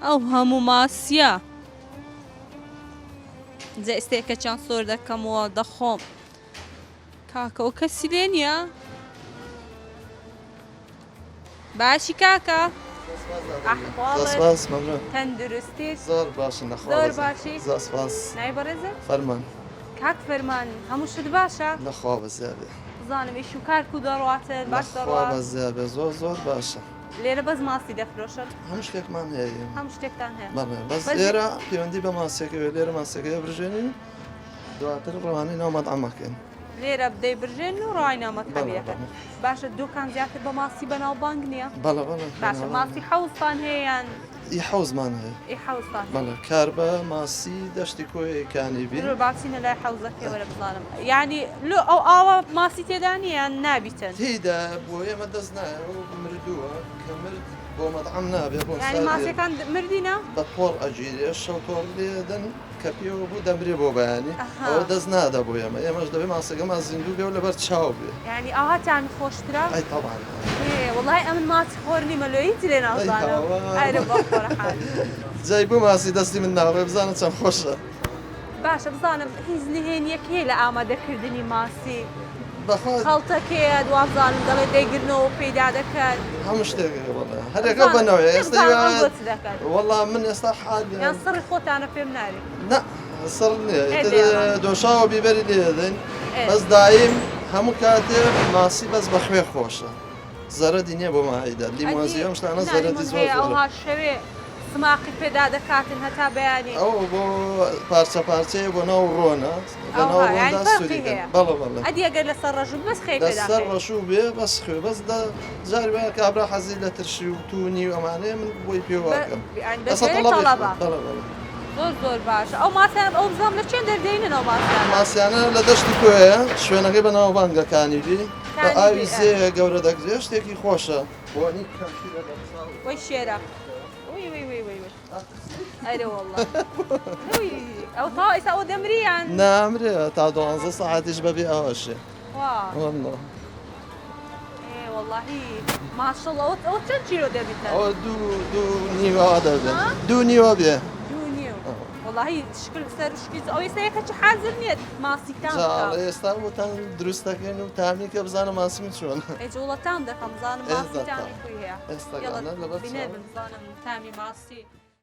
ئەو هەموو ماسیە جا ئێستا یەکەچیان سۆر دەکەمەوە دەخۆم کاکە ئەو کەسی لێ نییە باشی کاکە سپاس مەمنون تەندروستی زۆر باشن لە زۆر باشی زۆر سپاس ناوی بەڕێزت فەرمان کاک فەرمان هەموو شت باشە لە خوا بەزیا بێ بزانم ئیش و کار کو دەڕواتن باش لە خوا دەڕوات بەزیا بێ زۆر زۆر باشە لێرە بەس ماسی دەفرۆشن؟ هەموو شتێکمان هەیە ئێمە. هەموو شتێکتان هەیە. بەڵێ بەس بەس لێرە پەیوەندی بە ماسیەکەوە لێرە ماسیەکەی برژێنین دواتر ڕەوانەی ناو مەتعەمەکەین. لێرە دەیبرژێن و ڕای ناو مەتعەمی بەڵێ ئەکەن. بەڵێ. باشە دوکان زیاتر بە ماسی بەناوبانگ نییە؟ بەڵێ بەڵێ باشە بەناوبانگە. ماسی حەوزتان هەیە یان؟ ئی حەوزمان هەیە. ئی حەوزتان هەیە. بەڵێ کاربە ماسی دەشتی کۆیەی کانی بی. درۆ با بچینە لای حەوزەکەی وەرە بزانم یانی لۆ ئەو ئاوە ماسی تێدا نییە یان نابیتن؟ تێیدایە بۆ ئێمە دەست نایە ئەو مردووە کە مرد بۆ مەتعەم نابێ بۆ یانی سادێ. ماسیەکان مردینە؟ بە تۆڕ ئەگیرێ شەو تۆڕ لێ ئەدەن کە پێوە بوو دەمرێ بۆ بەیانی ئەها. ئەوە دەست نادا بۆ ئێمە ئێمەش دەبێ ماسیەکەمان زیندوو بێ و لەبەر چاو بێ. یانی ئاوا تامی خۆشترە؟ ئەی تەبعەن. ئێ وەڵای ئەمن ماسی خۆر نیمە لۆ هیچ لێ ئەی نازانم هاوار. ئەرێ بەقورعان. جای بۆ ماسی دەستی من ناڕۆێ بزانە چەند خۆشە. باشە بزانم هیچ نهێنیەک هەیە لە ئامادەکردنی ماسی؟ بەخوا خەڵتەکەیە وابزانم دەڵێ دەیگرنەوە و پێیدا دەکەن. هەموو شتێک هەیە وەڵا هەرێکە بە نەوەیە ئێستا بزانم ئەم بۆ چ دەکەن؟ وەڵا من ئێستا حالیان یان سڕی خۆتانە پێم نارێ. نا سڕ نییە ئێ ئیتر دەیەڵام. دۆشاوە بیبەری لێ دەدەین ئێ. بەس دایم هەموو کاتێ ماسی بەس بە خوێ خۆشە زەرەدی نییە بۆ ماعیدە لیمۆزی ئەدی ئەم شتانە نا زەرەدی لیمۆن زۆر هەیە زۆرە. ئەوها شەوێ سماقی پێدا دەکاتن هەتا بەیانی. ئەو بۆ پارچە پارچەیە بۆ ناو ڕۆنە لە ناو ئەوها یانی ڕۆندا فەرقی سووری کەن هەیە. بەڵێ بەڵێ. ئەدی ئەگەر لەسەر ڕەشوو بێ بەس خوێی پێدا لەسەر خەی. ڕەشوو بێ بەس خوێ بەس دە جاری وایە کابرا حەزی لە ترشی و توونی و ئەمانەیە من بۆی پێ بە واکەم یانی بە لەسەر گوێرەی تەڵەبی تەڵەبە. خۆی بەڵێ بەڵێ. زۆر زۆر باشە ئەو ماسیانە ئەو بزانم لە چێن دەردێنن ئەو ماسیانە؟ ماسیانە لە دەشتی کۆیە شوێنەکەی بەناوبانگە کانی بی بە کانی بی ئاوی ئە. زێ گەورە دەکرێ شتێکی خۆشە بۆنی کەمترە لە چاو. وەی شێرە. وی وی وی وی وی ئەرێ واللە وی ئەو تا ئێستا ئەو دەمری یان نامرێ تا دوانزە سەعاتیش بەبێ ئەوەشێ وا واللە ئێ واللهی ماشەڵڵا ئەو ئەو چەند کیلۆ دەبیتن ئەوە دوو دوو نیوە دەبێت ها؟ دوو نیوە بێ دوو نیو واللهی شکل سەر شکلی ئەو ئێستا یەکە چ حازر نییە ماسی تام جا بکا ئەڵێ ئێستا بۆتان دروست دەکەین و تامی کە بزانە ماسیم چۆنە ئێ جوڵە تام دەکەم بزانم ماسی ئێستا تامی کوی هەیە ئێستا یەڵە گانە لەبەر بینەر چاو بن بزانم تامی ماسی.